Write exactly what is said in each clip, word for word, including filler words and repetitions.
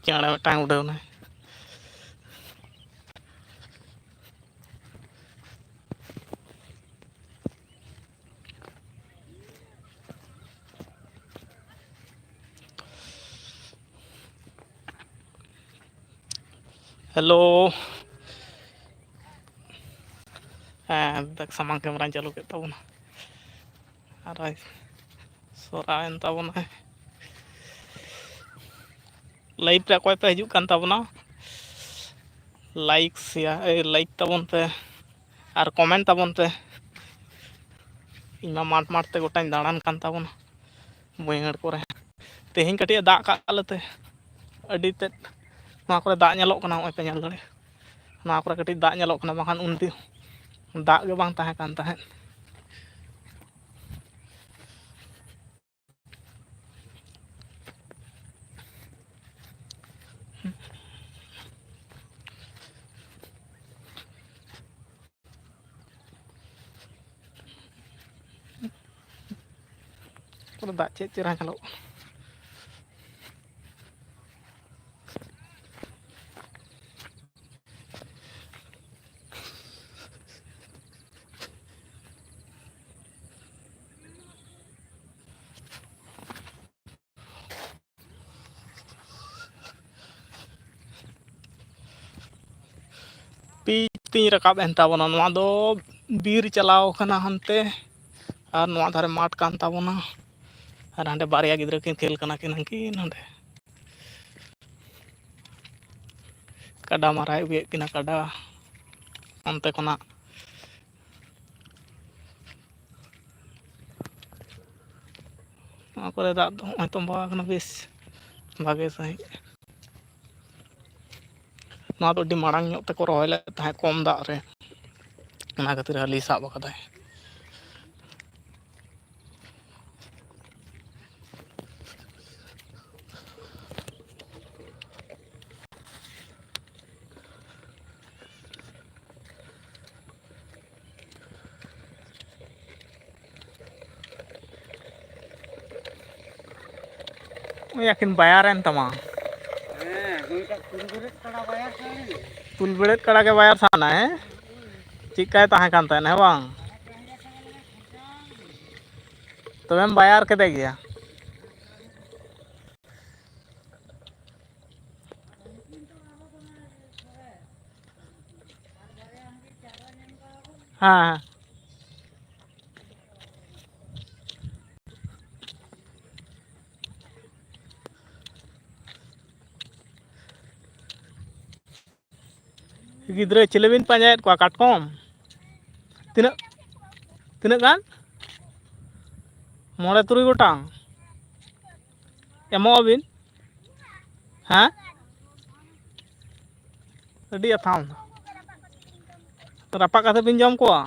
ᱪᱮᱬᱮ ᱢᱤᱫᱴᱟᱝ ᱩᱰᱟᱹᱣ ᱮᱱᱟᱭ᱾ ᱦᱮᱞᱳ᱾ ᱦᱮᱸ, ᱫᱮᱠ ᱥᱟᱢᱟᱝ ᱠᱮᱢᱮᱨᱟᱧ ᱪᱟᱹᱞᱩ ᱠᱮᱫ ᱛᱟᱵᱚᱱᱟ᱾ ᱟᱨ ᱥᱚᱨᱟᱣᱮᱱ ᱛᱟᱵᱚᱱᱟᱭ᱾ ᱞᱟᱭᱤᱵᱷ ᱨᱮ ᱚᱠᱚᱭ ᱯᱮ ᱦᱤᱡᱩᱜ ᱠᱟᱱ ᱛᱟᱵᱚᱱᱟ, ᱞᱟᱭᱤᱠ, ᱥᱮᱭᱟᱨ, ᱮ, ᱞᱟᱭᱤᱠ ᱛᱟᱵᱚᱱ ᱯᱮ ᱟᱨ ᱠᱚᱢᱮᱱᱴ ᱛᱟᱵᱚᱱ ᱯᱮ᱾ ᱤᱧ ᱢᱟ ᱢᱟᱴᱷ ᱢᱟᱴᱷ ᱛᱮ ᱜᱚᱴᱟᱧ ᱫᱟᱬᱟᱱ ᱠᱟᱱ ᱛᱟᱵᱚᱱᱟ, ᱵᱟᱹᱭᱦᱟᱹᱲ ᱠᱚᱨᱮ᱾ ᱛᱮᱦᱮᱧ ᱠᱟᱹᱴᱤᱡ ᱮ ᱫᱟᱜ ᱠᱟᱜ ᱟᱞᱮ ᱛᱮ, ᱟᱹᱰᱤ ᱛᱮᱫ ᱱᱚᱣᱟ ᱠᱚᱨᱮ ᱫᱟᱜ ᱧᱮᱞᱚᱜ ᱠᱟᱱᱟ᱾ ᱱᱚᱜᱼᱚᱭ ᱯᱮ ᱧᱮᱞ ᱫᱟᱲᱮᱭᱟᱜᱼᱟ, ᱱᱚᱣᱟ ᱠᱚᱨᱮ ᱠᱟᱹᱴᱤᱡ ᱫᱟᱜ ᱧᱮᱞᱚᱜ ᱠᱟᱱᱟ, ᱵᱟᱝᱠᱷᱟᱱ ᱩᱱᱫᱤᱱ ᱫᱟᱜ ᱜᱮ ᱵᱟᱝ ᱛᱟᱦᱮᱸ ᱠᱟᱱ ᱛᱟᱦᱮᱸᱫ᱾ ᱯᱩᱨᱟᱹ ᱫᱟᱜ ᱪᱮᱫ ᱪᱮᱦᱨᱟ ᱧᱮᱞᱚᱜ ᱠᱟᱱᱟ᱾ ᱯᱤᱪ ᱛᱤᱧ ᱨᱟᱠᱟᱵ ᱮᱱ ᱛᱟᱵᱚᱱᱟ᱾ ᱱᱚᱣᱟ ᱫᱚ ᱵᱤᱨ ᱪᱟᱞᱟᱣ ᱠᱟᱱᱟ ᱦᱟᱱᱛᱮ, ᱟᱨ ᱱᱚᱣᱟ ᱫᱷᱟᱨᱮ ᱢᱟᱴᱷ ᱠᱟᱱ ᱛᱟᱵᱚᱱᱟ᱾ ᱟᱨ ᱦᱟᱸᱰᱮ ᱵᱟᱨᱭᱟ ᱜᱤᱫᱽᱨᱟᱹ ᱠᱤᱱ ᱠᱷᱮᱞ ᱠᱟᱱᱟ ᱠᱤᱱ ᱦᱟᱹᱱᱠᱤᱱ ᱦᱟᱸᱰᱮ᱾ ᱠᱟᱰᱟ ᱢᱟᱨᱟᱭ ᱟᱹᱜᱩᱭᱮᱫ ᱠᱤᱱᱟ, ᱠᱟᱰᱟ ᱚᱱᱛᱮ ᱠᱷᱚᱱᱟᱜ᱾ ᱱᱚᱣᱟ ᱠᱚᱨᱮ ᱫᱟᱜ ᱫᱚ ᱦᱚᱸᱜᱼᱚᱭ ᱛᱚᱸᱵᱟ ᱟᱠᱟᱱᱟ ᱵᱮᱥ ᱵᱷᱟᱜᱮ ᱥᱟᱺᱦᱤᱡ᱾ ᱱᱚᱣᱟ ᱫᱚ ᱟᱹᱰᱤ ᱢᱟᱲᱟᱝ ᱧᱚᱜ ᱛᱮᱠᱚ ᱨᱚᱦᱚᱭ ᱞᱮᱫ ᱛᱟᱦᱮᱸᱫ, ᱠᱚᱢ ᱫᱟᱜ ᱨᱮ, ᱚᱱᱟ ᱠᱷᱟᱹᱛᱤᱨ ᱦᱟᱹᱞᱤ ᱥᱟᱵ ᱟᱠᱟᱫᱟᱭ᱾ ᱳᱭ ᱟᱹᱠᱤᱱ ᱵᱟᱭᱟᱨᱮᱱ ᱛᱟᱢᱟ᱾ ᱦᱮᱸ, ᱩᱱᱤᱴᱟᱜ ᱠᱩᱲᱤ ᱵᱮᱨᱮᱫ ᱠᱟᱲᱟ ᱵᱟᱭᱟᱨ ᱥᱟᱶ ᱨᱮ᱾ ᱛᱩᱞ ᱵᱮᱨᱮᱫ ᱠᱟᱲᱟ ᱜᱮ ᱵᱟᱭᱟᱨ ᱥᱟᱱᱟᱭ, ᱦᱮᱸ? ᱪᱮᱫᱠᱟᱭ ᱛᱟᱦᱮᱸ ᱠᱟᱱ ᱛᱟᱦᱮᱸᱱᱟ, ᱦᱮᱸ ᱵᱟᱝ? ᱛᱚᱵᱮᱢ ᱵᱟᱭᱟᱨ ᱠᱮᱫᱮ ᱜᱮᱭᱟ᱾ ᱦᱮᱸ, ᱦᱮᱸ᱾ ᱜᱤᱫᱽᱨᱟᱹ ᱪᱤᱞᱤ ᱵᱤᱱ ᱯᱟᱸᱡᱟᱭᱮᱫ ᱠᱚᱣᱟ? ᱠᱟᱴᱠᱚᱢ? ᱛᱤᱱᱟᱹᱜ, ᱛᱤᱱᱟᱹᱜ ᱜᱟᱱ? ᱢᱚᱬᱮ ᱛᱩᱨᱩᱭ ᱜᱚᱴᱟᱝ᱾ ᱮᱢᱚᱜ ᱟᱹᱵᱤᱱ? ᱦᱮᱸ? ᱟᱹᱰᱤ ᱟᱛᱷᱟᱢ᱾ ᱨᱟᱯᱟᱜ ᱠᱟᱛᱮ ᱵᱤᱱ ᱡᱚᱢ ᱠᱚᱣᱟ?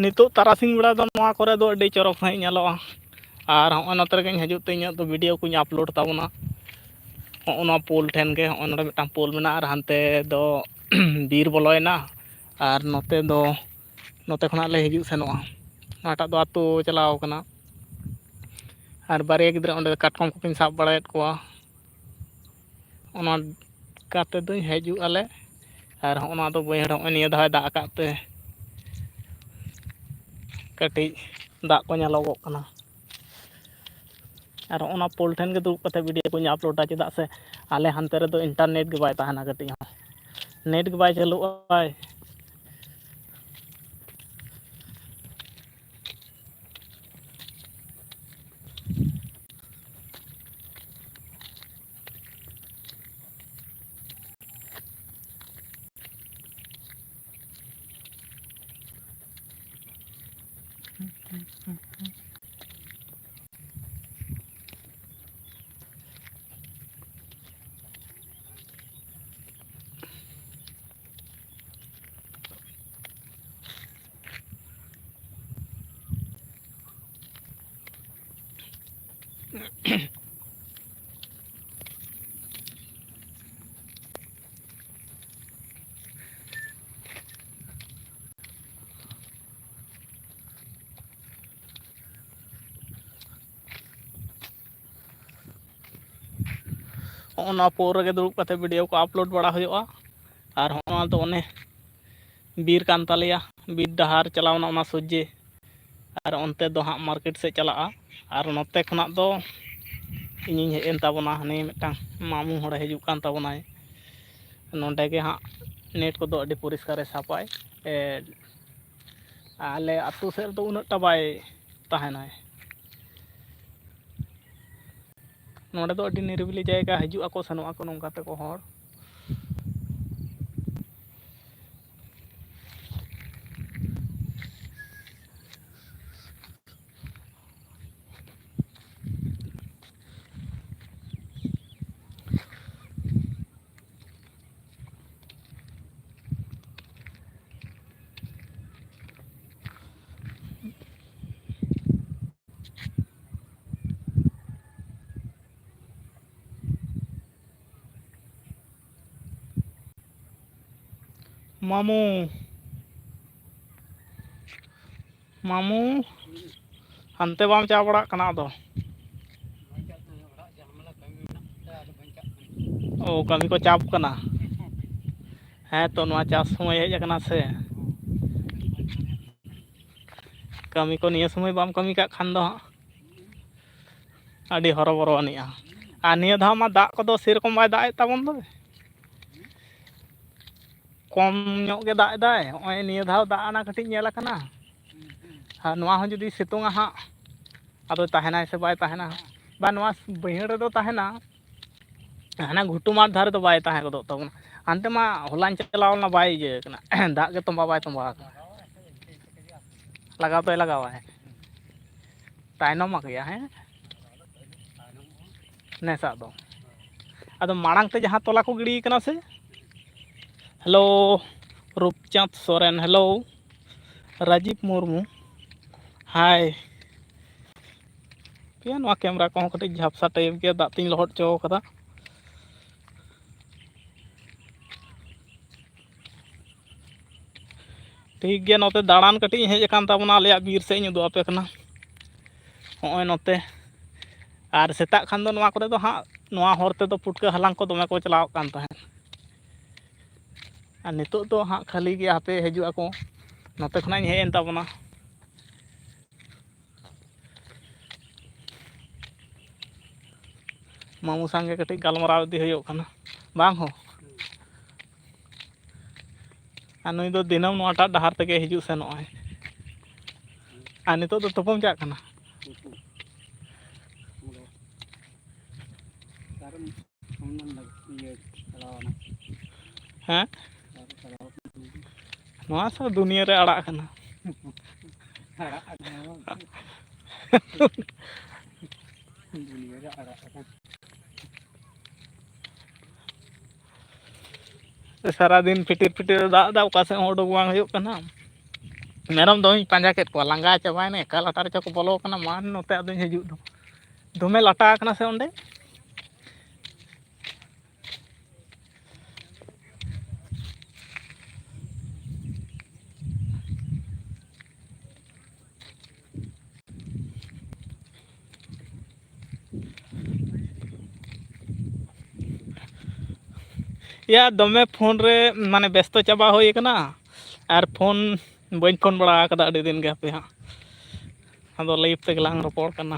ᱱᱤᱛᱚᱜ ᱛᱟᱨᱟᱥᱤᱧ ᱵᱮᱲᱟ ᱫᱚ ᱱᱚᱣᱟ ᱠᱚᱨᱮ ᱫᱚ ᱟᱹᱰᱤ ᱪᱚᱨᱚᱠ ᱥᱟᱺᱦᱤᱡ ᱧᱮᱞᱚᱜᱼᱟ᱾ ᱟᱨ ᱦᱚᱸᱜᱼᱚᱭ ᱱᱚᱛᱮ ᱨᱮᱜᱮᱧ ᱦᱤᱡᱩᱜ ᱛᱮ ᱤᱧᱟᱹᱜ ᱫᱚ video ᱠᱚᱧ upload ᱛᱟᱵᱚᱱᱟ᱾ ᱦᱚᱸᱜᱼᱚ ᱱᱚᱣᱟ ᱯᱳᱞ ᱴᱷᱮᱱ ᱜᱮ, ᱦᱚᱸᱜᱼᱚᱭ ᱱᱚᱰᱮ ᱢᱤᱫᱴᱟᱝ ᱯᱳᱞ ᱢᱮᱱᱟᱜᱼᱟ, ᱟᱨ ᱦᱟᱱᱛᱮ ᱫᱚ ᱵᱤᱨ ᱵᱚᱞᱚᱭᱮᱱᱟ, ᱟᱨ ᱱᱚᱛᱮ ᱫᱚ, ᱱᱚᱛᱮ ᱠᱷᱚᱱᱟᱜ ᱞᱮ ᱦᱤᱡᱩᱜ ᱥᱮᱱᱚᱜᱼᱟ᱾ ᱚᱱᱟᱴᱟᱜ ᱫᱚ ᱟᱹᱛᱩ ᱪᱟᱞᱟᱣ ᱠᱟᱱᱟ᱾ ᱟᱨ ᱵᱟᱨᱭᱟ ᱜᱤᱫᱽᱨᱟᱹ ᱚᱸᱰᱮ ᱠᱟᱴᱠᱚᱢ ᱠᱚᱠᱤᱱ ᱥᱟᱵ ᱵᱟᱲᱟᱭᱮᱫ ᱠᱚᱣᱟ᱾ ᱚᱱᱟ ᱠᱟᱛᱮ ᱫᱚᱧ ᱦᱤᱡᱩᱜ ᱟᱞᱮ᱾ ᱟᱨ ᱦᱚᱸᱜᱼᱚ ᱱᱚᱣᱟ ᱫᱚ ᱵᱟᱹᱭᱦᱟᱹᱲ, ᱦᱚᱸᱜᱼᱚᱭ ᱱᱤᱭᱟᱹ ᱫᱷᱟᱣᱮ ᱫᱟᱜ ᱟᱠᱟᱫ ᱛᱮ ᱠᱟᱹᱴᱤᱡ ᱫᱟᱜ ᱠᱚ ᱧᱮᱞᱚᱜᱚᱜ ᱠᱟᱱᱟ᱾ ᱟᱨ ᱦᱚᱸᱜᱼᱚ ᱱᱟ ᱯᱳᱞ ᱴᱷᱮᱱ ᱜᱮ ᱫᱩᱲᱩᱵ ᱠᱟᱛᱮ video ᱠᱚᱧ uploadᱟ, ᱪᱮᱫᱟᱜ ᱥᱮ ᱟᱞᱮ ᱦᱟᱱᱛᱮ ᱨᱮᱫᱚ internet ᱜᱮ ᱵᱟᱭ ᱛᱟᱦᱮᱱᱟ ᱠᱟᱹᱴᱤᱡ ᱦᱚᱸ, net ᱜᱮ ᱵᱟᱭ ᱪᱟᱹᱞᱩᱜᱼᱟᱭ᱾ ᱦᱚᱸᱜᱼᱚ ᱱᱚᱣᱟ ᱯᱳᱨ ᱨᱮᱜᱮ ᱫᱩᱲᱩᱵ ᱠᱟᱛᱮ ᱵᱷᱤᱰᱤᱭᱳ ᱠᱚ ᱟᱯᱞᱳᱰ ᱵᱟᱲᱟ ᱦᱩᱭᱩᱜᱼᱟ᱾ ᱟᱨ ᱦᱚᱸᱜᱼᱚ ᱱᱚᱣᱟ ᱫᱚ ᱚᱱᱮ ᱵᱤᱨ ᱠᱟᱱ ᱛᱟᱞᱮᱭᱟ, ᱵᱤᱨ ᱰᱟᱦᱟᱨ ᱪᱟᱞᱟᱣᱱᱟ ᱚᱱᱟ ᱥᱚᱡᱷᱮ, ᱟᱨ ᱚᱱᱛᱮ ᱫᱚ ᱦᱟᱸᱜ ᱢᱟᱨᱠᱮᱴ ᱥᱮᱫ ᱪᱟᱞᱟᱜᱼᱟ᱾ ᱟᱨ ᱱᱚᱛᱮ ᱠᱷᱚᱱᱟᱜ ᱫᱚ ᱤᱧᱤᱧ ᱦᱮᱡ ᱮᱱ ᱛᱟᱵᱚᱱᱟ, ᱦᱟᱱᱮ ᱢᱤᱫᱴᱟᱝ ᱢᱟᱢᱩ ᱦᱚᱲᱮ ᱦᱤᱡᱩᱜ ᱠᱟᱱ ᱛᱟᱵᱚᱱᱟᱭ᱾ ᱱᱚᱸᱰᱮ ᱜᱮ ᱦᱟᱸᱜ ᱱᱮᱴ ᱠᱚᱫᱚ ᱟᱹᱰᱤ ᱯᱚᱨᱤᱥᱠᱟᱨᱮ ᱥᱟᱵᱟᱭ᱾ ᱮ, ᱟᱞᱮ ᱟᱹᱛᱩ ᱥᱮᱫ ᱨᱮᱫᱚ ᱩᱱᱟᱹᱜ ᱴᱟ ᱵᱟᱭ ᱛᱟᱦᱮᱱᱟᱭ᱾ ᱱᱚᱸᱰᱮ ᱫᱚ ᱟᱹᱰᱤ ᱱᱤᱨᱤᱵᱤᱞᱤ ᱡᱟᱭᱜᱟ, ᱦᱤᱡᱩᱜ ᱟᱠᱚ ᱥᱮᱱᱚᱜ ᱟᱠᱚ ᱱᱚᱝᱠᱟ ᱛᱮᱠᱚ ᱦᱚᱲ᱾ ᱢᱟᱢᱩ, ᱢᱟᱢᱩ, ᱦᱟᱱᱛᱮ ᱵᱟᱢ ᱪᱟ ᱵᱟᱲᱟᱜ ᱠᱟᱱᱟ ᱟᱫᱚ? ᱚ, ᱠᱟᱹᱢᱤ ᱠᱚ ᱪᱟᱯ ᱠᱟᱱᱟ᱾ ᱦᱮᱸ ᱛᱚ, ᱱᱚᱣᱟ ᱪᱟᱥ ᱥᱚᱢᱚᱭ ᱦᱮᱡ ᱟᱠᱟᱱᱟ ᱥᱮ᱾ ᱠᱟᱹᱢᱤ ᱠᱚ ᱱᱤᱭᱟᱹ ᱥᱚᱢᱚᱭ ᱵᱟᱢ ᱠᱟᱹᱢᱤ ᱠᱟᱜ ᱠᱷᱟᱱ ᱫᱚ ᱦᱟᱸᱜ ᱟᱹᱰᱤ ᱦᱚᱨᱚᱵᱚᱨᱚ ᱟᱹᱱᱤᱡᱼᱟ᱾ ᱟᱨ ᱱᱤᱭᱟᱹ ᱫᱷᱟᱣ ᱢᱟ ᱫᱟᱜ ᱠᱚᱫᱚ ᱥᱮᱨᱚᱠᱚᱢ ᱵᱟᱭ ᱫᱟᱜ ᱮᱫ ᱛᱟᱵᱚᱱ ᱫᱚ, ᱠᱚᱢ ᱧᱚᱜ ᱜᱮ ᱫᱟᱜ ᱮᱫᱟᱭ᱾ ᱱᱚᱜᱼᱚᱭ ᱱᱤᱭᱟᱹ ᱫᱷᱟᱣ ᱫᱟᱜ ᱟᱱᱟ ᱠᱟᱹᱴᱤᱡ ᱧᱮᱞ ᱟᱠᱟᱱᱟ, ᱟᱨ ᱱᱚᱣᱟ ᱦᱚᱸ ᱡᱩᱫᱤ ᱥᱤᱛᱩᱝᱟ ᱦᱟᱸᱜ, ᱟᱫᱚ ᱛᱟᱦᱮᱱᱟᱭ ᱥᱮ ᱵᱟᱭ ᱛᱟᱦᱮᱱᱟ ᱦᱟᱸᱜ? ᱵᱟ, ᱱᱚᱣᱟ ᱵᱟᱹᱭᱦᱟᱹᱲ ᱨᱮᱫᱚ ᱛᱟᱦᱮᱱᱟ, ᱦᱟᱱᱟ ᱜᱷᱩᱴᱩ ᱢᱟᱴᱷ ᱫᱷᱟᱨᱮ ᱫᱚ ᱵᱟᱭ ᱛᱟᱦᱮᱸ ᱜᱚᱫᱚᱜ ᱛᱟᱵᱚᱱᱟ᱾ ᱦᱟᱱᱛᱮ ᱢᱟ ᱦᱚᱞᱟᱧ ᱪᱟᱞᱟᱣ ᱞᱮᱱᱟ, ᱵᱟᱭ ᱤᱭᱟᱹ ᱠᱟᱱᱟ, ᱫᱟᱜ ᱜᱮ ᱛᱚᱸᱵᱟ ᱵᱟᱭ ᱛᱚᱸᱵᱟ ᱟᱠᱟᱱᱟ᱾ ᱞᱟᱜᱟᱣ ᱛᱚᱭ ᱞᱟᱜᱟᱣᱟᱭ, ᱛᱟᱭᱱᱚᱢ ᱟᱠᱟᱭᱟ, ᱦᱮᱸ, ᱱᱮᱥᱟᱜ ᱫᱚ᱾ ᱟᱫᱚ ᱢᱟᱲᱟᱝ ᱛᱮ ᱡᱟᱦᱟᱸ ᱛᱚᱞᱟ ᱠᱚ ᱜᱤᱰᱤ ᱠᱟᱱᱟ ᱥᱮ, ᱦᱮᱞᱳ, ᱨᱩᱯᱪᱟᱸᱫᱽ ᱥᱚᱨᱮᱱ, ᱦᱮᱞᱳ, ᱨᱟᱡᱤᱵᱽ ᱢᱩᱨᱢᱩ, ᱦᱟᱭ᱾ ᱯᱮᱭᱟ ᱱᱚᱣᱟ ᱠᱮᱢᱨᱟ ᱠᱚᱦᱚᱸ ᱠᱟᱹᱴᱤᱡ ᱡᱷᱟᱯᱥᱟ ᱴᱟᱭᱤᱯ ᱜᱮᱭᱟ, ᱫᱟᱜ ᱛᱤᱧ ᱞᱚᱦᱚᱫ ᱦᱚᱪᱚ ᱠᱟᱫᱟ᱾ ᱴᱷᱤᱠ ᱜᱮᱭᱟ, ᱱᱚᱛᱮ ᱫᱟᱬᱟᱱ ᱠᱟᱹᱴᱤᱡ ᱤᱧ ᱦᱮᱡ ᱟᱠᱟᱱ ᱛᱟᱵᱚᱱᱟ, ᱟᱞᱮᱭᱟᱜ ᱵᱤᱨ ᱥᱮᱫ ᱤᱧ ᱩᱫᱩᱜ ᱟᱯᱮ ᱠᱟᱱᱟ᱾ ᱦᱚᱸᱜᱼᱚᱭ ᱱᱚᱛᱮ, ᱟᱨ ᱥᱮᱛᱟᱜ ᱠᱷᱟᱱ ᱫᱚ ᱱᱚᱣᱟ ᱠᱚᱨᱮ ᱫᱚ ᱦᱟᱸᱜ ᱱᱚᱣᱟ ᱦᱚᱨ ᱛᱮᱫᱚ ᱯᱩᱴᱠᱟᱹ ᱦᱟᱞᱟᱝ ᱠᱚ ᱫᱚᱢᱮ ᱠᱚ ᱪᱟᱞᱟᱣᱚᱜ ᱠᱟᱱ ᱛᱟᱦᱮᱸᱫ᱾ ᱟᱨ ᱱᱤᱛᱚᱜ ᱫᱚ ᱦᱟᱸᱜ ᱠᱷᱟᱹᱞᱤ ᱜᱮᱭᱟ, ᱦᱟᱯᱮ ᱦᱤᱡᱩᱜ ᱟᱠᱚ᱾ ᱱᱚᱛᱮ ᱠᱷᱚᱱᱟᱜ ᱤᱧ ᱦᱮᱡ ᱮᱱ ᱛᱟᱵᱚᱱᱟ᱾ ᱢᱟᱢᱩ ᱥᱟᱝᱜᱮ ᱠᱟᱹᱴᱤᱡ ᱜᱟᱞᱢᱟᱨᱟᱣ ᱤᱫᱤ ᱦᱩᱭᱩᱜ ᱠᱟᱱᱟ, ᱵᱟᱝ ᱦᱚᱸ? ᱟᱨ ᱱᱩᱭ ᱫᱚ ᱫᱤᱱᱟᱹᱢ ᱱᱚᱣᱟᱴᱟᱜ ᱰᱟᱦᱟᱨ ᱛᱮᱜᱮ ᱦᱤᱡᱩᱜ ᱥᱮᱱᱚᱜᱼᱟᱭ᱾ ᱟᱨ ᱱᱤᱛᱚᱜ ᱫᱚ ᱛᱩᱯᱩᱢ ᱪᱟᱜ ᱠᱟᱱᱟ? ᱦᱮᱸ? ᱱᱚᱣᱟ ᱥᱟᱶ ᱫᱩᱱᱤᱭᱟᱹ ᱨᱮ ᱟᱲᱟᱜ ᱠᱟᱱᱟ᱾ ᱫᱩᱱᱤᱭᱟᱹ ᱨᱮ ᱟᱲᱟᱜ ᱠᱟᱱᱟ᱾ ᱥᱟᱨᱟᱫᱤᱱ ᱯᱷᱤᱴᱤᱨ ᱯᱷᱤᱴᱤᱨ ᱮ ᱫᱟᱜ ᱮᱫᱟ, ᱚᱠᱟ ᱥᱮᱫ ᱦᱚᱸ ᱩᱰᱩᱠ ᱵᱟᱝ ᱦᱩᱭᱩᱜ ᱠᱟᱱᱟ᱾ ᱢᱮᱨᱚᱢ ᱫᱚᱢᱮᱧ ᱯᱟᱸᱡᱟ ᱠᱮᱫ ᱠᱚᱣᱟ, ᱞᱟᱸᱜᱟ ᱪᱟᱵᱟᱭᱮᱱᱟ, ᱮᱠᱟᱞ ᱞᱟᱴᱟ ᱨᱮᱪᱚ ᱠᱚ ᱵᱚᱞᱚ ᱠᱟᱱᱟ, ᱢᱟ ᱱᱚᱛᱮ ᱟᱫᱚᱧ ᱦᱤᱡᱩᱜ ᱫᱚ᱾ ᱫᱚᱢᱮ ᱞᱟᱴᱟ ᱟᱠᱟᱱᱟ ᱥᱮ ᱚᱸᱰᱮ᱾ ᱭᱟ, ᱫᱚᱢᱮ ᱯᱷᱳᱱ ᱨᱮ ᱢᱟᱱᱮ ᱵᱮᱥᱛᱚ ᱪᱟᱵᱟ ᱦᱩᱭ ᱟᱠᱟᱱᱟ, ᱟᱨ ᱯᱷᱳᱱ ᱵᱟᱹᱧ ᱯᱷᱳᱱ ᱵᱟᱲᱟ ᱟᱠᱟᱫᱟ ᱟᱹᱰᱤ ᱫᱤᱱ ᱜᱮ᱾ ᱦᱟᱯᱮ ᱦᱟᱸᱜ, ᱟᱫᱚ ᱞᱟᱭᱤᱵᱷ ᱛᱮᱜᱮ ᱞᱟᱝ ᱨᱚᱯᱚᱲ ᱠᱟᱱᱟ᱾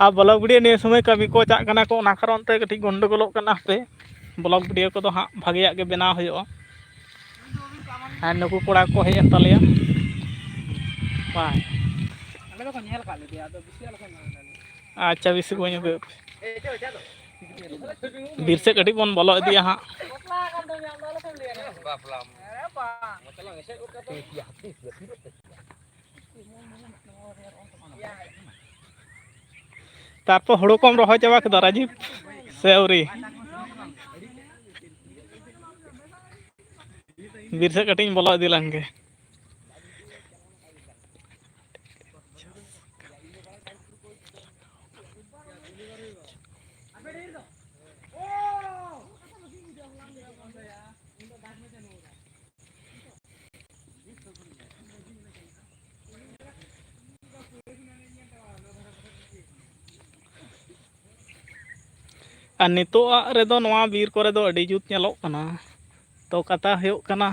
ᱟᱨ ᱵᱞᱚᱜ ᱵᱷᱤᱰᱤᱭᱳ ᱱᱤᱭᱟᱹ ᱥᱚᱢᱚᱭ ᱠᱟᱹᱢᱤ ᱠᱚ ᱪᱟᱜ ᱠᱟᱱᱟ ᱠᱚ, ᱚᱱᱟ ᱠᱟᱨᱚᱱ ᱛᱮ ᱠᱟᱹᱴᱤᱡ ᱜᱚᱱᱰᱚᱜᱳᱞᱚᱜ ᱠᱟᱱᱟ᱾ ᱦᱟᱯᱮ, ᱵᱞᱚᱜ ᱵᱷᱤᱰᱤᱭᱳ ᱠᱚᱫᱚ ᱦᱟᱸᱜ ᱵᱷᱟᱜᱮᱭᱟᱜ ᱜᱮ ᱵᱮᱱᱟᱣ ᱦᱩᱭᱩᱜᱼᱟ᱾ ᱟᱨ ᱱᱩᱠᱩ ᱠᱚᱲᱟ ᱠᱚ ᱦᱮᱡ ᱮᱱ ᱛᱟᱞᱮᱭᱟ᱾ ᱵᱟᱭ᱾ ᱟᱪᱪᱷᱟ, ᱵᱮᱥᱤ ᱵᱟᱹᱧ ᱩᱫᱩᱜ᱾ ᱵᱤᱨ ᱥᱮᱫ ᱠᱟᱹᱴᱤᱡ ᱵᱚᱱ ᱵᱚᱞᱚ ᱤᱫᱤᱭᱟ ᱦᱟᱸᱜ᱾ ᱛᱟᱨᱯᱚᱨ ᱦᱩᱲᱩ ᱠᱚᱢ ᱨᱚᱦᱚᱭ ᱪᱟᱵᱟ ᱠᱮᱫᱟ ᱨᱟᱡᱤᱵᱽ, ᱥᱮ ᱟᱹᱣᱨᱤ? ᱵᱤᱨ ᱥᱮᱫ ᱠᱟᱹᱴᱤᱡ ᱤᱧ ᱵᱚᱞᱚ ᱤᱫᱤ ᱞᱮᱱ ᱜᱮ᱾ ᱟᱨ ᱱᱤᱛᱚᱜᱟᱜ ᱨᱮᱫᱚ ᱱᱚᱣᱟ ᱵᱤᱨ ᱠᱚᱨᱮ ᱫᱚ ᱟᱹᱰᱤ ᱡᱩᱛ ᱧᱮᱞᱚᱜ ᱠᱟᱱᱟ᱾ ᱛᱚ ᱠᱟᱛᱷᱟ ᱦᱩᱭᱩᱜ ᱠᱟᱱᱟ,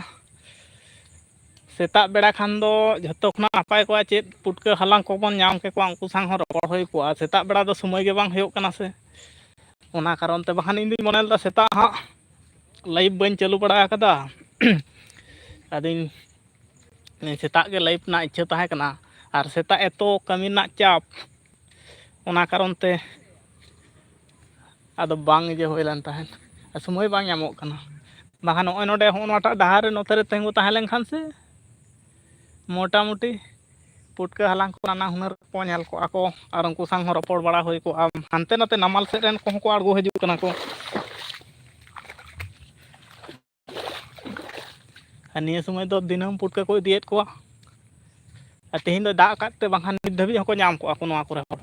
ᱥᱮᱛᱟᱜ ᱵᱮᱲᱟ ᱠᱷᱟᱱ ᱫᱚ ᱡᱷᱚᱛᱚ ᱠᱷᱚᱱᱟᱜ ᱱᱟᱯᱟᱭ ᱠᱚᱜᱼᱟ ᱪᱮᱫ, ᱯᱩᱴᱠᱟᱹ ᱦᱟᱞᱟᱝ ᱠᱚᱵᱚᱱ ᱧᱟᱢ ᱠᱮᱠᱚᱣᱟ, ᱩᱱᱠᱩ ᱥᱟᱶ ᱦᱚᱸ ᱨᱚᱯᱚᱲ ᱦᱩᱭ ᱠᱚᱜᱼᱟ᱾ ᱥᱮᱛᱟᱜ ᱵᱮᱲᱟ ᱫᱚ ᱥᱚᱢᱚᱭ ᱜᱮ ᱵᱟᱝ ᱦᱩᱭᱩᱜ ᱠᱟᱱᱟ ᱥᱮ, ᱚᱱᱟ ᱠᱟᱨᱚᱱ ᱛᱮ᱾ ᱵᱟᱠᱷᱟᱱ ᱤᱧ ᱫᱩᱧ ᱢᱚᱱᱮ ᱞᱮᱫᱟ ᱥᱮᱛᱟᱜ ᱦᱟᱸᱜ ᱞᱟᱭᱤᱵᱷ ᱵᱟᱹᱧ ᱪᱟᱹᱞᱩ ᱵᱟᱲᱟ ᱟᱠᱟᱫᱟ᱾ ᱟᱫᱚᱧ ᱥᱮᱛᱟᱜ ᱜᱮ ᱞᱟᱭᱤᱵᱷ ᱨᱮᱱᱟᱜ ᱤᱪᱪᱷᱟᱹ ᱛᱟᱦᱮᱸ ᱠᱟᱱᱟ, ᱟᱨ ᱥᱮᱛᱟᱜ ᱮᱛᱚ ᱠᱟᱹᱢᱤ ᱨᱮᱱᱟᱜ ᱪᱟᱯ, ᱚᱱᱟ ᱠᱟᱨᱚᱱ ᱛᱮ ᱟᱫᱚ ᱵᱟᱝ ᱤᱭᱟᱹ ᱦᱩᱭ ᱞᱮᱱ ᱛᱟᱦᱮᱸᱫ, ᱟᱨ ᱥᱚᱢᱚᱭ ᱵᱟᱝ ᱧᱟᱢᱚᱜ ᱠᱟᱱᱟ᱾ ᱵᱟᱠᱷᱟᱱ ᱱᱚᱜᱼᱚᱭ ᱱᱚᱰᱮ, ᱦᱚᱸᱜᱼᱚ ᱱᱚᱣᱟᱴᱟᱜ ᱰᱟᱦᱟᱨ ᱨᱮ ᱱᱚᱛᱮ ᱨᱮ ᱛᱤᱸᱜᱩ ᱛᱟᱦᱮᱸ ᱞᱮᱱᱠᱷᱟᱱ ᱥᱮ ᱢᱚᱴᱟᱢᱩᱴᱤ ᱯᱩᱴᱠᱟᱹ ᱦᱟᱞᱟᱝ ᱠᱚ ᱱᱟᱱᱟ ᱦᱩᱱᱟᱹᱨ ᱠᱚ ᱧᱮᱞ ᱠᱚᱜᱼᱟ ᱠᱚ, ᱟᱨ ᱩᱱᱠᱩ ᱥᱟᱶ ᱦᱚᱸ ᱨᱚᱯᱚᱲ ᱵᱟᱲᱟ ᱦᱩᱭ ᱠᱚᱜᱼᱟ᱾ ᱦᱟᱱᱛᱮ ᱱᱟᱛᱮ ᱱᱟᱢᱟᱞ ᱥᱮᱫ ᱨᱮᱱ ᱠᱚᱦᱚᱸ ᱠᱚ ᱟᱬᱜᱚ ᱦᱤᱡᱩᱜ ᱠᱟᱱᱟ ᱠᱚ᱾ ᱟᱨ ᱱᱤᱭᱟᱹ ᱥᱚᱢᱚᱭ ᱫᱚ ᱫᱤᱱᱟᱹᱢ ᱯᱩᱴᱠᱟᱹ ᱠᱚ ᱤᱫᱤᱭᱮᱫ ᱠᱚᱣᱟ᱾ ᱟᱨ ᱛᱮᱦᱮᱧ ᱫᱚ ᱫᱟᱜ ᱟᱠᱟᱫ ᱛᱮ ᱵᱟᱝᱠᱷᱟᱱ ᱱᱤᱛ ᱫᱷᱟᱹᱵᱤᱡ ᱦᱚᱸᱠᱚ ᱧᱟᱢ ᱠᱚᱜᱼᱟ ᱠᱚ ᱱᱚᱣᱟ ᱠᱚᱨᱮ ᱦᱚᱲ᱾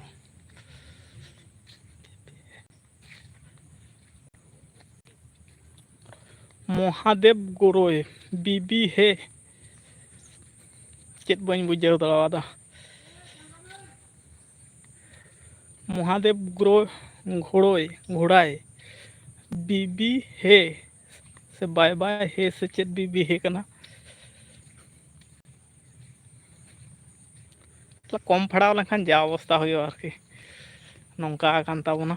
ᱢᱚᱦᱟᱫᱮᱵ ᱜᱳᱨᱳᱭ ᱵᱤᱵᱤ ᱦᱮ, ᱪᱮᱫ ᱵᱟᱹᱧ ᱵᱩᱡᱷᱟᱹᱣ ᱫᱟᱲᱮᱭᱟᱫᱟ᱾ ᱢᱚᱦᱟᱫᱮᱵ ᱜᱳᱨᱳ ᱜᱷᱳᱲᱳᱭ, ᱜᱷᱳᱲᱟᱭ ᱵᱤᱵᱤ ᱦᱮ ᱥᱮ ᱵᱟᱭ ᱵᱟᱭ ᱦᱮ ᱥᱮ ᱪᱮᱫ ᱵᱤᱵᱤ ᱦᱮ ᱠᱟᱱᱟ᱾ ᱠᱚᱢ ᱯᱷᱟᱲᱟᱣ ᱞᱮᱱᱠᱷᱟᱱ ᱡᱟ ᱚᱵᱚᱥᱛᱟ ᱦᱩᱭᱩᱜᱼᱟ ᱟᱨᱠᱤ, ᱱᱚᱝᱠᱟ ᱟᱠᱟᱱ ᱛᱟᱵᱚᱱᱟ᱾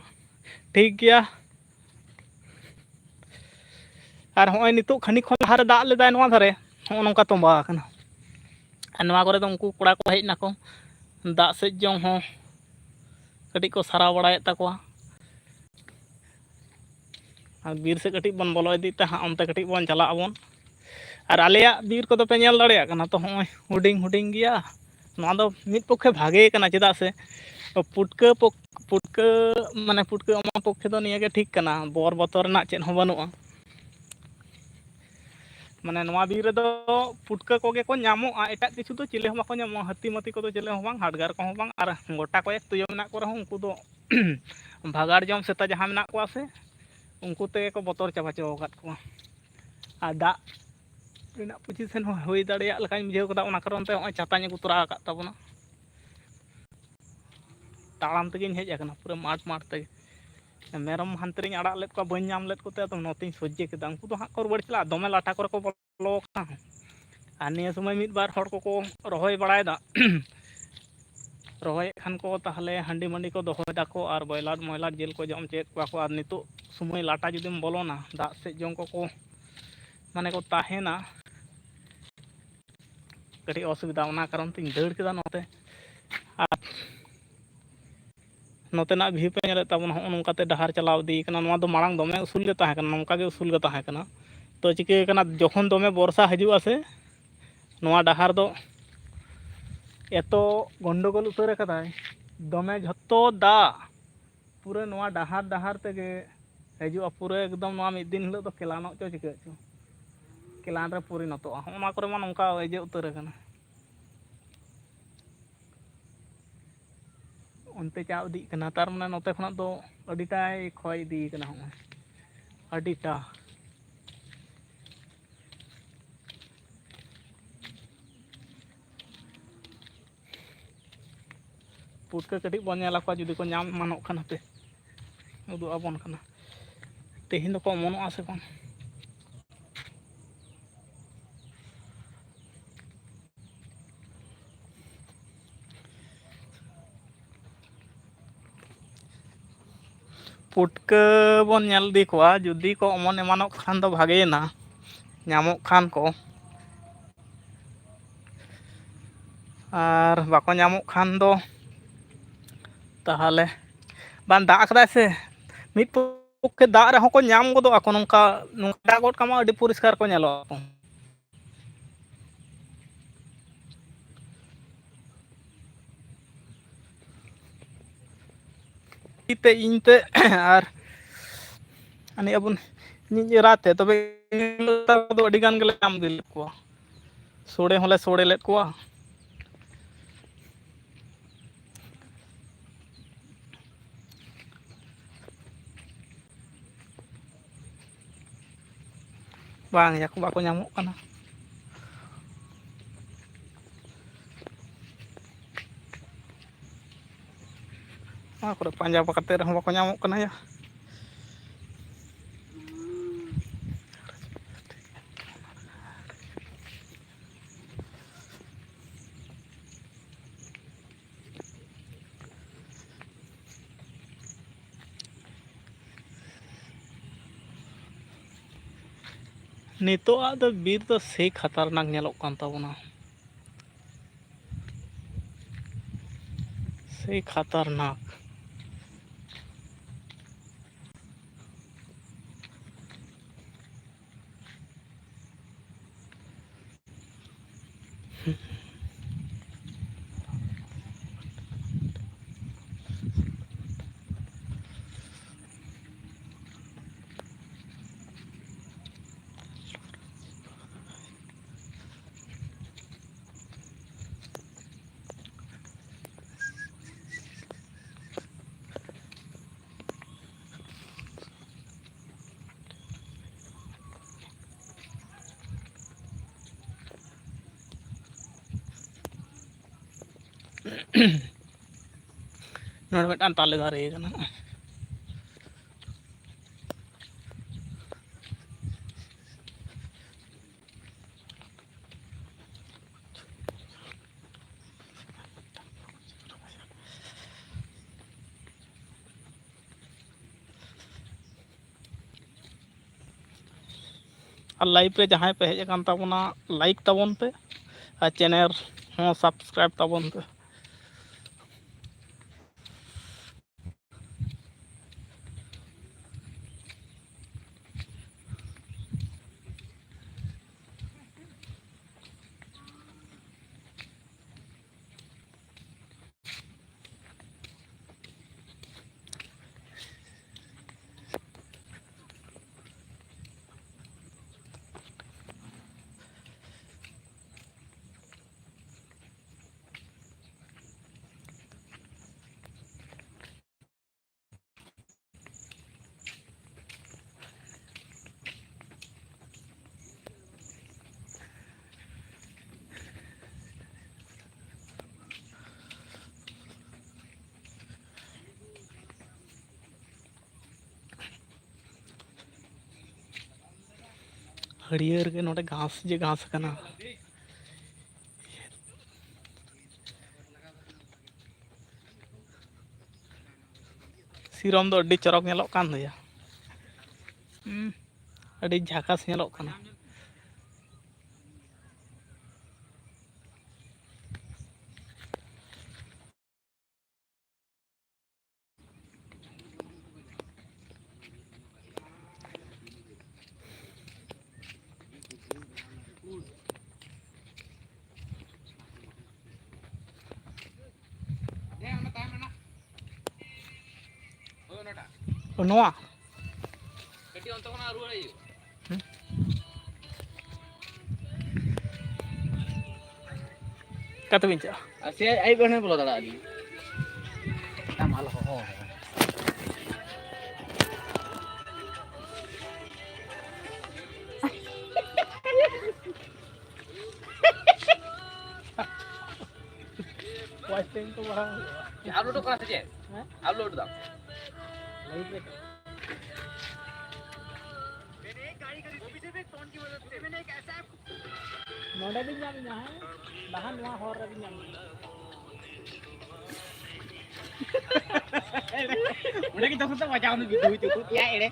ᱴᱷᱤᱠ ᱜᱮᱭᱟ, ᱟᱨ ᱦᱚᱸᱜᱼᱚᱭ ᱱᱤᱛᱚᱜ ᱠᱷᱟᱹᱱᱤᱠ ᱠᱷᱚᱱ ᱞᱟᱦᱟᱨᱮ ᱫᱟᱜ ᱞᱮᱫᱟᱭ ᱱᱚᱣᱟ ᱫᱷᱟᱨᱮ, ᱦᱚᱸᱜᱼᱚ ᱱᱚᱝᱠᱟ ᱛᱚᱸᱵᱟ ᱟᱠᱟᱱᱟ᱾ ᱟᱨ ᱱᱚᱣᱟ ᱠᱚᱨᱮ ᱫᱚ ᱩᱱᱠᱩ ᱠᱚᱲᱟ ᱠᱚ ᱦᱮᱡ ᱱᱟᱠᱚ, ᱫᱟᱜ ᱥᱮᱫ ᱡᱚᱝ ᱦᱚᱸ ᱠᱟᱹᱴᱤᱡ ᱠᱚ ᱥᱟᱨᱟᱣ ᱵᱟᱲᱟᱭᱮᱫ ᱛᱟᱠᱚᱣᱟ᱾ ᱟᱨ ᱵᱤᱨ ᱥᱮᱫ ᱠᱟᱹᱴᱤᱡ ᱵᱚᱱ ᱵᱚᱞᱚ ᱤᱫᱤᱜ ᱛᱮ ᱦᱟᱸᱜ, ᱚᱱᱛᱮ ᱠᱟᱹᱴᱤᱡ ᱵᱚᱱ ᱪᱟᱞᱟᱜ ᱟᱵᱚᱱ᱾ ᱟᱨ ᱟᱞᱮᱭᱟᱜ ᱵᱤᱨ ᱠᱚᱫᱚ ᱯᱮ ᱧᱮᱞ ᱫᱟᱲᱮᱭᱟᱜ ᱠᱟᱱᱟ ᱛᱚ, ᱦᱚᱸᱜᱼᱚᱭ ᱦᱩᱰᱤᱧ ᱦᱩᱰᱤᱧ ᱜᱮᱭᱟ᱾ ᱱᱚᱣᱟ ᱫᱚ ᱢᱤᱫ ᱯᱚᱠᱠᱷᱮ ᱵᱷᱟᱜᱮ ᱠᱟᱱᱟ, ᱪᱮᱫᱟᱜ ᱥᱮ ᱯᱩᱴᱠᱟᱹ ᱯᱚᱠ-, ᱯᱩᱴᱠᱟᱹ, ᱢᱟᱱᱮ ᱯᱩᱴᱠᱟᱹ ᱚᱢᱚᱱ ᱯᱚᱠᱠᱷᱮ ᱫᱚ ᱱᱤᱭᱟᱹ ᱜᱮ ᱴᱷᱤᱠ ᱠᱟᱱᱟ, ᱵᱚᱨ ᱵᱚᱛᱚᱨ ᱨᱮᱱᱟᱜ ᱪᱮᱫ ᱦᱚᱸ ᱵᱟᱹᱱᱩᱜᱼᱟ᱾ ᱢᱟᱱᱮ ᱱᱚᱣᱟ ᱵᱤᱨ ᱨᱮᱫᱚ ᱯᱩᱴᱠᱟᱹ ᱠᱚᱜᱮ ᱠᱚ ᱧᱟᱢᱚᱜᱼᱟ, ᱮᱴᱟᱜ ᱠᱤᱪᱷᱩ ᱫᱚ ᱪᱤᱞᱤ ᱦᱚᱸ ᱵᱟᱠᱚ ᱧᱟᱢᱚᱜᱼᱟ, ᱦᱟᱹᱛᱤ ᱢᱟᱹᱛᱤ ᱠᱚᱫᱚ ᱪᱤᱞᱤ ᱦᱚᱸ ᱵᱟᱝ, ᱦᱟᱰᱜᱟᱨ ᱠᱚᱦᱚᱸ ᱵᱟᱝ, ᱟᱨ ᱜᱚᱴᱟ ᱠᱚᱭᱮᱠ ᱛᱩᱭᱩ ᱢᱮᱱᱟᱜ ᱠᱚ ᱨᱮᱦᱚᱸ ᱩᱱᱠᱩ ᱫᱚ ᱵᱷᱟᱜᱟᱲ ᱡᱚᱢ ᱥᱮᱛᱟ ᱡᱟᱦᱟᱸ ᱢᱮᱱᱟᱜ ᱠᱚᱣᱟ ᱥᱮ, ᱩᱱᱠᱩ ᱛᱮᱜᱮ ᱠᱚ ᱵᱚᱛᱚᱨ ᱪᱟᱵᱟ ᱦᱚᱪᱚ ᱟᱠᱟᱫ ᱠᱚᱣᱟ᱾ ᱟᱨ ᱫᱟᱜ ᱨᱮᱱᱟᱜ ᱯᱚᱡᱤᱥᱮᱱ ᱦᱚᱸ ᱦᱩᱭ ᱫᱟᱲᱮᱭᱟᱜ ᱞᱮᱠᱟᱧ ᱵᱩᱡᱷᱟᱹᱣ ᱠᱟᱫᱟ, ᱚᱱᱟ ᱠᱟᱨᱚᱱ ᱛᱮ ᱦᱚᱸᱜᱼᱚᱭ ᱪᱷᱟᱛᱟᱧ ᱟᱹᱜᱩ ᱛᱚᱨᱟ ᱟᱠᱟᱫ ᱛᱟᱵᱚᱱᱟ᱾ ᱛᱟᱲᱟᱢ ᱛᱮᱜᱮᱧ ᱦᱮᱡ ᱟᱠᱟᱱᱟ, ᱯᱩᱨᱟᱹ ᱢᱟᱴᱷ ᱢᱟᱴᱷ ᱛᱮᱜᱮ᱾ ᱢᱮᱨᱚᱢ ᱦᱟᱱᱛᱮ ᱨᱤᱧ ᱟᱲᱟᱜ ᱞᱮᱫ ᱠᱚᱣᱟ, ᱵᱟᱹᱧ ᱧᱟᱢ ᱞᱮᱫ ᱠᱚᱛᱮ ᱟᱫᱚ ᱱᱚᱛᱮᱧ ᱥᱚᱡᱷᱮ ᱠᱮᱫᱟ᱾ ᱩᱱᱠᱩ ᱫᱚ ᱦᱟᱸᱜ ᱠᱚ ᱨᱩᱣᱟᱹᱲ ᱪᱟᱞᱟᱜᱼᱟ, ᱫᱚᱢᱮ ᱞᱟᱴᱟ ᱠᱚᱨᱮ ᱠᱚ ᱵᱚᱞᱚ ᱠᱟᱱᱟ᱾ ᱟᱨ ᱱᱤᱭᱟᱹ ᱥᱚᱢᱚᱭ ᱢᱤᱫ ᱵᱟᱨ ᱦᱚᱲ ᱠᱚᱠᱚ ᱨᱚᱦᱚᱭ ᱵᱟᱲᱟᱭᱮᱫᱟ᱾ ᱨᱚᱦᱚᱭᱮᱫ ᱠᱷᱟᱱ ᱠᱚ ᱛᱟᱦᱚᱞᱮ ᱦᱟᱺᱰᱤ ᱢᱟᱹᱰᱤ ᱠᱚ ᱫᱚᱦᱚᱭ ᱫᱟᱠᱚ ᱟᱨ ᱵᱚᱭᱞᱟᱨ ᱢᱚᱭᱞᱟᱨ ᱡᱤᱞ ᱠᱚ ᱡᱚᱢ ᱦᱚᱪᱚᱭᱮᱫ ᱠᱚᱣᱟ ᱠᱚ᱾ ᱟᱨ ᱱᱤᱛᱚᱜ ᱥᱚᱢᱚᱭ ᱞᱟᱴᱟ ᱡᱩᱫᱤᱢ ᱵᱚᱞᱚᱱᱟ, ᱫᱟᱜ ᱥᱮᱫ ᱡᱚᱝ ᱠᱚᱠᱚ ᱢᱟᱱᱮ ᱠᱚ ᱛᱟᱦᱮᱱᱟ, ᱠᱟᱹᱴᱤᱡ ᱚᱥᱩᱵᱤᱫᱷᱟ, ᱚᱱᱟ ᱠᱟᱨᱚᱱ ᱛᱤᱧ ᱫᱟᱹᱲ ᱠᱮᱫᱟ ᱱᱚᱛᱮ᱾ ᱟᱨ ᱱᱚᱛᱮᱱᱟᱜ ᱵᱷᱤᱭᱩ ᱯᱮ ᱧᱮᱞᱮᱫ ᱛᱟᱵᱚᱱᱟ, ᱦᱚᱸᱜᱼᱚ ᱱᱚᱝᱠᱟᱛᱮ ᱰᱟᱦᱟᱨ ᱪᱟᱞᱟᱣ ᱤᱫᱤ ᱠᱟᱱᱟ᱾ ᱱᱚᱣᱟ ᱫᱚ ᱢᱟᱲᱟᱝ ᱫᱚᱢᱮ ᱩᱥᱩᱞ ᱜᱮ ᱛᱟᱦᱮᱸ ᱠᱟᱱᱟ, ᱱᱚᱝᱠᱟ ᱜᱮ ᱩᱥᱩᱞ ᱜᱮ ᱛᱟᱦᱮᱸ ᱠᱟᱱᱟ᱾ ᱛᱚ ᱪᱤᱠᱟᱹ ᱠᱟᱱᱟ, ᱡᱚᱠᱷᱚᱱ ᱫᱚᱢᱮ ᱵᱚᱨᱥᱟ ᱦᱤᱡᱩᱜᱼᱟ ᱥᱮ, ᱱᱚᱣᱟ ᱰᱟᱦᱟᱨ ᱫᱚ ᱮᱛᱚ ᱜᱚᱱᱰᱚᱜᱳᱞ ᱩᱛᱟᱹᱨ ᱟᱠᱟᱫᱟᱭ, ᱫᱚᱢᱮ ᱡᱷᱚᱛᱚ ᱫᱟᱜ ᱯᱩᱨᱟᱹ ᱱᱚᱣᱟ ᱰᱟᱦᱟᱨ ᱰᱟᱦᱟᱨ ᱛᱮᱜᱮ ᱦᱤᱡᱩᱜᱼᱟ᱾ ᱯᱩᱨᱟᱹ ᱮᱠᱫᱚᱢ ᱱᱚᱣᱟ ᱢᱤᱫ ᱫᱤᱱ ᱦᱤᱞᱳᱜ ᱫᱚ ᱠᱮᱞᱟᱱᱚᱜ ᱪᱚ ᱪᱤᱠᱟᱹᱜ ᱪᱚ, ᱠᱮᱞᱟᱱ ᱨᱮ ᱯᱚᱨᱤᱱᱚᱛᱚᱜᱼᱟ᱾ ᱦᱚᱸᱜᱼᱚ ᱱᱚᱣᱟ ᱠᱚᱨᱮ ᱢᱟ ᱱᱚᱝᱠᱟ ᱤᱭᱟᱹ ᱩᱛᱟᱹᱨ ᱟᱠᱟᱱᱟ, ᱚᱱᱛᱮ ᱪᱟᱣ ᱤᱫᱤᱜ ᱠᱟᱱᱟ᱾ ᱛᱟᱨ ᱢᱟᱱᱮ ᱱᱚᱛᱮ ᱠᱷᱚᱱᱟᱜ ᱫᱚ ᱟᱹᱰᱤᱴᱟᱭ ᱠᱷᱚᱭ ᱤᱫᱤ ᱠᱟᱱᱟ, ᱦᱚᱸᱜᱼᱚᱭ ᱟᱹᱰᱤᱴᱟ᱾ ᱯᱩᱴᱠᱟᱹ ᱠᱟᱹᱴᱤᱡ ᱵᱚᱱ ᱧᱮᱞ ᱟᱠᱚᱣᱟ, ᱡᱩᱫᱤ ᱠᱚ ᱧᱟᱢ ᱮᱢᱟᱱᱚᱜ ᱠᱷᱟᱱ᱾ ᱦᱟᱯᱮ, ᱩᱫᱩᱜ ᱟᱵᱚᱱ ᱠᱟᱱᱟ, ᱛᱮᱦᱮᱧ ᱫᱚᱠᱚ ᱚᱢᱚᱱᱚᱜᱼᱟ ᱥᱮ ᱵᱟᱝ᱾ ᱯᱩᱴᱠᱟᱹ ᱵᱚᱱ ᱧᱮᱞ ᱤᱫᱤ ᱠᱚᱣᱟ, ᱡᱩᱫᱤ ᱠᱚ ᱚᱢᱚᱱ ᱮᱢᱟᱱᱚᱜ ᱠᱷᱟᱱ ᱫᱚ ᱵᱷᱟᱜᱮᱭᱮᱱᱟ, ᱧᱟᱢᱚᱜ ᱠᱷᱟᱱ ᱠᱚ, ᱟᱨ ᱵᱟᱠᱚ ᱧᱟᱢᱚᱜ ᱠᱷᱟᱱ ᱫᱚ ᱛᱟᱦᱚᱞᱮ ᱵᱟᱝ ᱫᱟᱜ ᱟᱠᱟᱫᱟᱭ ᱥᱮ, ᱢᱤᱫ ᱯᱚᱠᱠᱷᱮ ᱫᱟᱜ ᱨᱮᱦᱚᱸ ᱠᱚ ᱧᱟᱢ ᱜᱚᱫᱚᱜ ᱟᱠᱚ, ᱱᱚᱝᱠᱟ ᱱᱚᱝᱠᱟ ᱫᱟᱜ ᱜᱚᱫ ᱠᱟᱜ ᱢᱟ ᱟᱹᱰᱤ ᱯᱚᱨᱤᱥᱠᱟᱨ ᱠᱚ ᱧᱮᱞᱚᱜ ᱟᱠᱚ᱾ ᱛᱮ ᱤᱧ ᱛᱮ ᱟᱨ ᱟᱹᱱᱤᱡ ᱟᱵᱚᱱ ᱤᱧᱤᱡ ᱮᱨᱟ ᱛᱮ, ᱛᱚᱵᱮ ᱫᱚ ᱟᱹᱰᱤ ᱜᱟᱱ ᱜᱮᱞᱮ ᱧᱟᱢ ᱤᱫᱤ ᱞᱮᱫ ᱠᱚᱣᱟ, ᱥᱳᱲᱮ ᱦᱚᱸᱞᱮ ᱥᱳᱲᱮ ᱞᱮᱫ ᱠᱚᱣᱟ᱾ ᱵᱟᱝ ᱭᱟ, ᱵᱟᱠᱚ ᱧᱟᱢᱚᱜ ᱠᱟᱱᱟ᱾ ᱱᱚᱣᱟ ᱠᱚᱨᱮ ᱯᱟᱸᱡᱟ ᱠᱟᱛᱮ ᱨᱮᱦᱚᱸ ᱵᱟᱠᱚ ᱧᱟᱢᱚᱜ ᱠᱟᱱᱟ ᱭᱟ᱾ ᱱᱤᱛᱚᱜ ᱟᱜ ᱫᱚ ᱵᱤᱨ ᱫᱚ ᱥᱮᱭ ᱠᱷᱟᱛᱟᱨᱱᱟᱠ ᱧᱮᱞᱚᱜ ᱠᱟᱱ ᱛᱟᱵᱚᱱᱟ, ᱥᱮᱭ ᱠᱷᱟᱛᱟᱨᱱᱟᱠ᱾ ᱱᱚᱰᱮ ᱢᱤᱫᱴᱟᱝ ᱛᱟᱞᱮ ᱫᱟᱨᱮ ᱠᱟᱱᱟ᱾ ᱟᱨ live ᱨᱮ ᱡᱟᱦᱟᱸᱭ ᱯᱮ ᱦᱮᱡ ᱟᱠᱟᱱ ᱛᱟᱵᱚᱱᱟ, like ᱛᱟᱵᱚᱱ ᱯᱮ ᱟᱨ channel ᱦᱚᱸ subscribe ᱛᱟᱵᱚᱱ ᱯᱮ᱾ ᱦᱟᱹᱨᱭᱟᱹᱲ ᱜᱮ ᱱᱚᱰᱮ ᱜᱷᱟᱥ ᱡᱮ ᱜᱷᱟᱥ ᱠᱟᱱᱟ᱾ ᱥᱤᱨᱚᱢ ᱫᱚ ᱟᱹᱰᱤ ᱪᱚᱨᱚᱠ ᱧᱮᱞᱚᱜ ᱠᱟᱱ ᱫᱚᱭᱟ᱾ ᱦᱩᱸ, ᱟᱹᱰᱤ ᱡᱷᱟᱠᱟᱥ ᱧᱮᱞᱚᱜ ᱠᱟᱱᱟ᱾ ᱱᱚᱣᱟ ᱚᱠᱟ ᱛᱮᱵᱤᱱ ᱪᱟᱞᱟᱜᱼᱟ? ᱟᱨ ᱥᱮ ᱟᱹᱭᱩᱵ ᱵᱮᱲᱟ ᱵᱚᱞᱚ ᱫᱟᱲᱮᱭᱟᱜᱼᱟ ᱞᱤᱧ᱾ ᱟᱯᱞᱳᱰᱚᱜ ᱠᱟᱱᱟ ᱥᱮ ᱪᱮᱫ? ᱦᱮᱸ? ᱟᱯᱞᱳᱰ ᱫᱟᱢ᱾ ᱞᱟᱭᱤᱵᱷ ᱨᱮ᱾ ᱱᱚᱰᱮ ᱵᱤᱱ ᱧᱟᱢ ᱤᱧᱟ, ᱦᱮᱸ? ᱵᱟᱦᱟ ᱱᱚᱣᱟ ᱦᱚᱨ ᱨᱮᱵᱤᱱ ᱧᱟᱢ ᱤᱧᱟ᱾ ᱚᱸᱰᱮ ᱜᱮ ᱡᱚᱛᱚ ᱵᱟᱡᱟᱣ ᱢᱮ, ᱵᱤᱫᱩ ᱦᱚᱪᱚ ᱠᱚ ᱯᱮᱭᱟ ᱮᱲᱮ᱾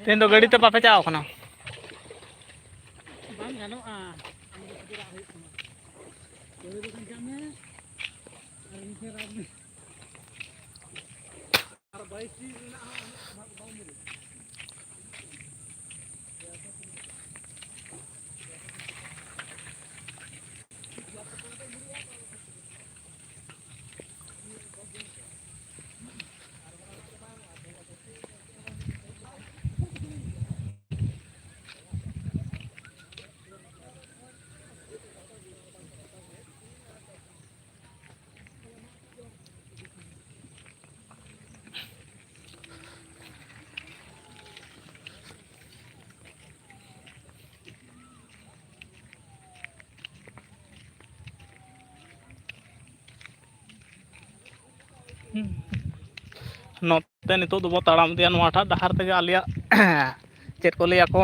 ᱛᱮᱦᱮᱧ ᱫᱚ ᱜᱟᱹᱰᱤ ᱛᱮ ᱵᱟᱯᱮ ᱪᱟᱣ ᱠᱟᱱᱟ? ᱱᱚᱛᱮ ᱱᱤᱛᱚᱜ ᱫᱚᱵᱚ ᱛᱟᱲᱟᱢ ᱤᱫᱤᱭᱟ ᱱᱚᱣᱟᱴᱟᱜ ᱰᱟᱦᱟᱨ ᱛᱮᱜᱮ ᱟᱞᱮᱭᱟᱜ ᱪᱮᱫ ᱠᱚ ᱞᱟᱹᱭᱟ ᱠᱚ,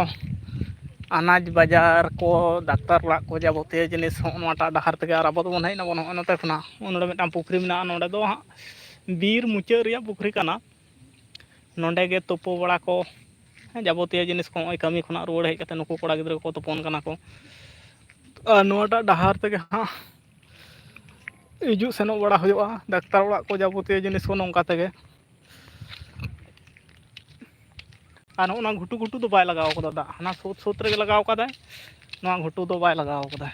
ᱟᱱᱟᱡᱽ ᱵᱟᱡᱟᱨ ᱠᱚ, ᱰᱟᱠᱛᱟᱨ ᱚᱲᱟᱜ ᱠᱚ, ᱡᱟᱵᱚᱛᱤᱭᱚ ᱡᱤᱱᱤᱥ ᱦᱚᱸᱜᱼᱚ ᱱᱚᱣᱟᱴᱟᱜ ᱰᱟᱦᱟᱨ ᱛᱮᱜᱮ᱾ ᱟᱨ ᱟᱵᱚ ᱫᱚᱵᱚᱱ ᱦᱮᱡ ᱱᱟᱵᱚᱱ ᱱᱚᱜᱼᱚᱭ ᱱᱚᱛᱮ ᱠᱷᱚᱱᱟᱜ᱾ ᱱᱚᱰᱮ ᱢᱤᱫᱴᱟᱝ ᱯᱩᱠᱷᱨᱤ ᱢᱮᱱᱟᱜᱼᱟ, ᱱᱚᱰᱮ ᱫᱚ ᱦᱟᱸᱜ ᱵᱤᱨ ᱢᱩᱪᱟᱹᱫ ᱨᱮᱭᱟᱜ ᱯᱩᱠᱷᱨᱤ ᱠᱟᱱᱟ᱾ ᱱᱚᱰᱮ ᱜᱮ ᱛᱩᱯᱩ ᱵᱟᱲᱟ ᱠᱚ, ᱦᱮᱸ, ᱡᱟᱵᱚᱛᱤᱭᱚ ᱡᱤᱱᱤᱥ ᱠᱚ ᱱᱚᱜᱼᱚᱭ ᱠᱟᱹᱢᱤ ᱠᱷᱚᱱᱟᱜ ᱨᱩᱣᱟᱹᱲ ᱦᱮᱡ ᱠᱟᱛᱮ ᱱᱩᱠᱩ ᱠᱚᱲᱟ ᱜᱤᱫᱽᱨᱟᱹ ᱠᱚᱠᱚ ᱛᱩᱯᱩᱱ ᱠᱟᱱᱟ ᱠᱚ᱾ ᱟᱨ ᱱᱚᱣᱟᱴᱟᱜ ᱰᱟᱦᱟᱨ ᱛᱮᱜᱮ ᱦᱟᱸᱜ ᱦᱤᱡᱩᱜ ᱥᱮᱱᱚᱜ ᱵᱟᱲᱟ ᱦᱩᱭᱩᱜᱼᱟ, ᱰᱟᱠᱛᱟᱨ ᱚᱲᱟᱜ ᱠᱚ ᱡᱟᱵᱚᱛᱤᱭᱚ ᱡᱤᱱᱤᱥ ᱠᱚ ᱱᱚᱝᱠᱟ ᱛᱮᱜᱮ᱾ ᱟᱨ ᱱᱚᱜᱼᱚ ᱱᱚᱣᱟ ᱜᱷᱩᱴᱩ ᱜᱷᱩᱴᱩ ᱫᱚ ᱵᱟᱭ ᱞᱟᱜᱟᱣ ᱠᱟᱫᱟ ᱫᱟᱜ, ᱦᱟᱱᱟ ᱥᱳᱛ ᱥᱳᱛ ᱨᱮᱜᱮ ᱞᱟᱜᱟᱣ ᱠᱟᱫᱟᱭ, ᱱᱚᱣᱟ ᱜᱷᱩᱴᱩ ᱫᱚ ᱵᱟᱭ ᱞᱟᱜᱟᱣ ᱠᱟᱫᱟ᱾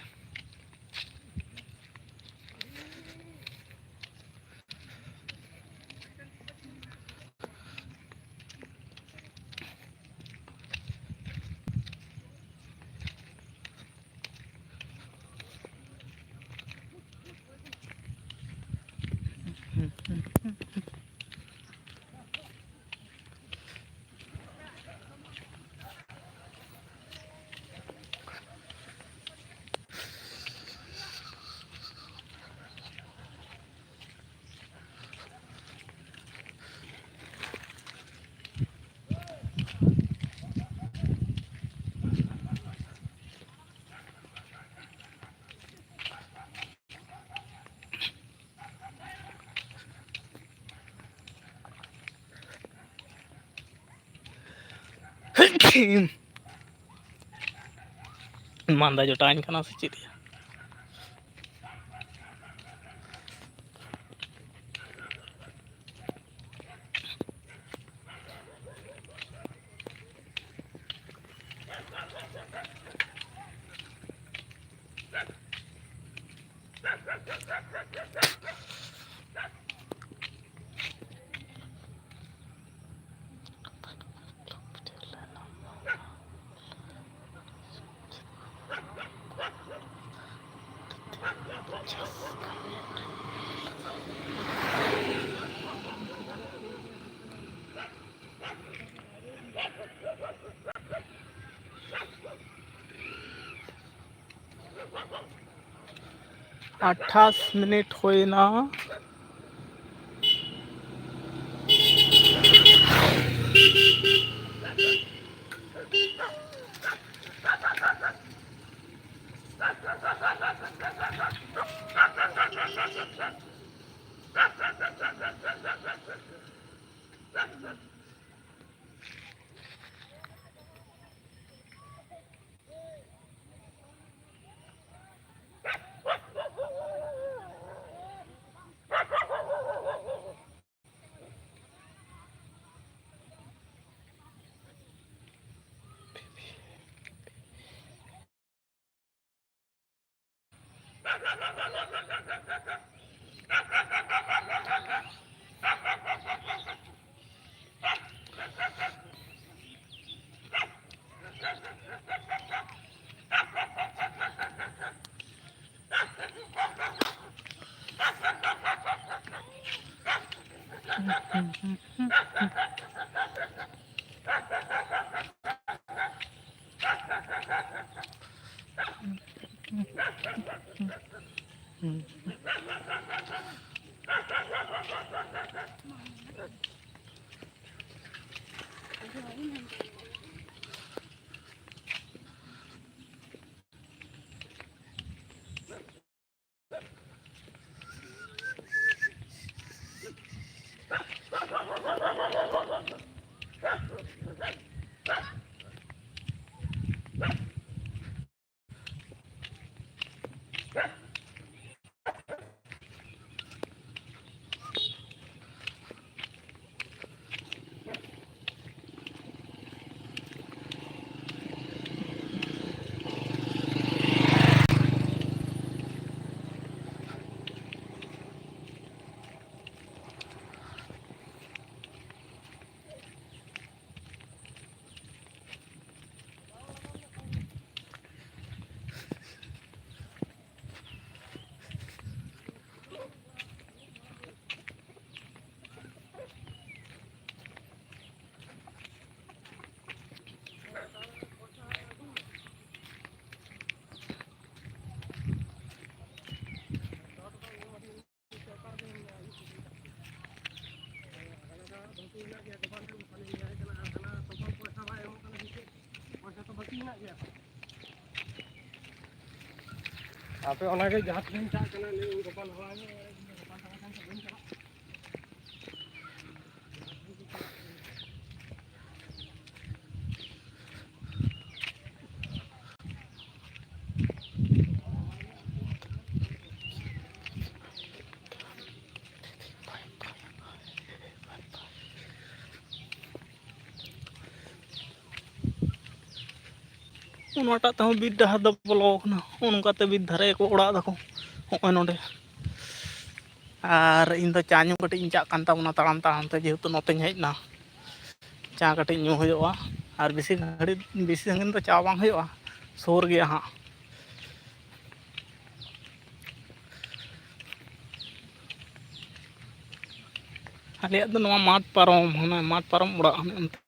ᱢᱟᱸᱫᱟ ᱡᱚᱴᱟᱣᱟᱹᱧ ᱠᱟᱱᱟ ᱥᱮ ᱪᱮᱫ ᱭᱟ? ᱟᱴᱷᱟᱥ ᱢᱤᱱᱤᱴ ᱦᱩᱭᱱᱟ᱾ ᱟᱯᱮ ᱚᱱᱟᱜᱮ ᱡᱟᱦᱟᱸ ᱛᱤᱱᱟᱹᱜ ᱪᱟᱜ ᱠᱟᱱᱟ, ᱞᱟᱹᱭ ᱜᱟᱯᱟ ᱱᱚᱣᱟ ᱜᱮ, ᱜᱟᱯᱟ ᱛᱟᱦᱮᱸ ᱠᱷᱟᱱ ᱫᱚ ᱵᱟᱹᱧ ᱪᱟᱞᱟᱜ᱾ ᱚᱱᱟᱴᱟᱜ ᱛᱮᱦᱚᱸ ᱵᱤᱨ ᱰᱟᱦᱟᱨ ᱫᱚ ᱵᱚᱞᱚ ᱟᱠᱟᱱᱟ᱾ ᱱᱚᱜᱼᱚ ᱱᱚᱝᱠᱟᱛᱮ ᱵᱤᱨ ᱫᱷᱟᱨᱮ ᱠᱚ ᱚᱲᱟᱜ ᱫᱟᱠᱚ, ᱦᱚᱸᱜᱼᱚᱭ ᱱᱚᱸᱰᱮ᱾ ᱟᱨ ᱤᱧ ᱫᱚ ᱪᱟ ᱧᱩ ᱠᱟᱹᱴᱤᱡ ᱤᱧ ᱪᱟᱜ ᱠᱟᱱ ᱛᱟᱵᱚᱱᱟ ᱛᱟᱲᱟᱢ ᱛᱟᱲᱟᱢ ᱛᱮ, ᱡᱮᱦᱮᱛᱩ ᱱᱚᱛᱮᱧ ᱦᱮᱡ ᱮᱱᱟ᱾ ᱪᱟ ᱠᱟᱹᱴᱤᱡ ᱧᱩ ᱦᱩᱭᱩᱜᱼᱟ, ᱟᱨ ᱵᱮᱥᱤ ᱜᱷᱟᱹᱲᱤᱡ, ᱵᱮᱥᱤ ᱥᱟᱺᱜᱤᱧ ᱫᱚ ᱪᱟ ᱵᱟᱝ ᱦᱩᱭᱩᱜᱼᱟ, ᱥᱩᱨ ᱜᱮᱭᱟ ᱦᱟᱸᱜ᱾ ᱟᱞᱮᱭᱟᱜ ᱫᱚ ᱱᱚᱣᱟ ᱢᱟᱴᱷ ᱯᱟᱨᱚᱢ, ᱦᱟᱱᱟ ᱢᱟᱴᱷ ᱯᱟᱨᱚᱢ ᱚᱲᱟᱜ ᱦᱟᱱᱮ ᱚᱱᱛᱮ᱾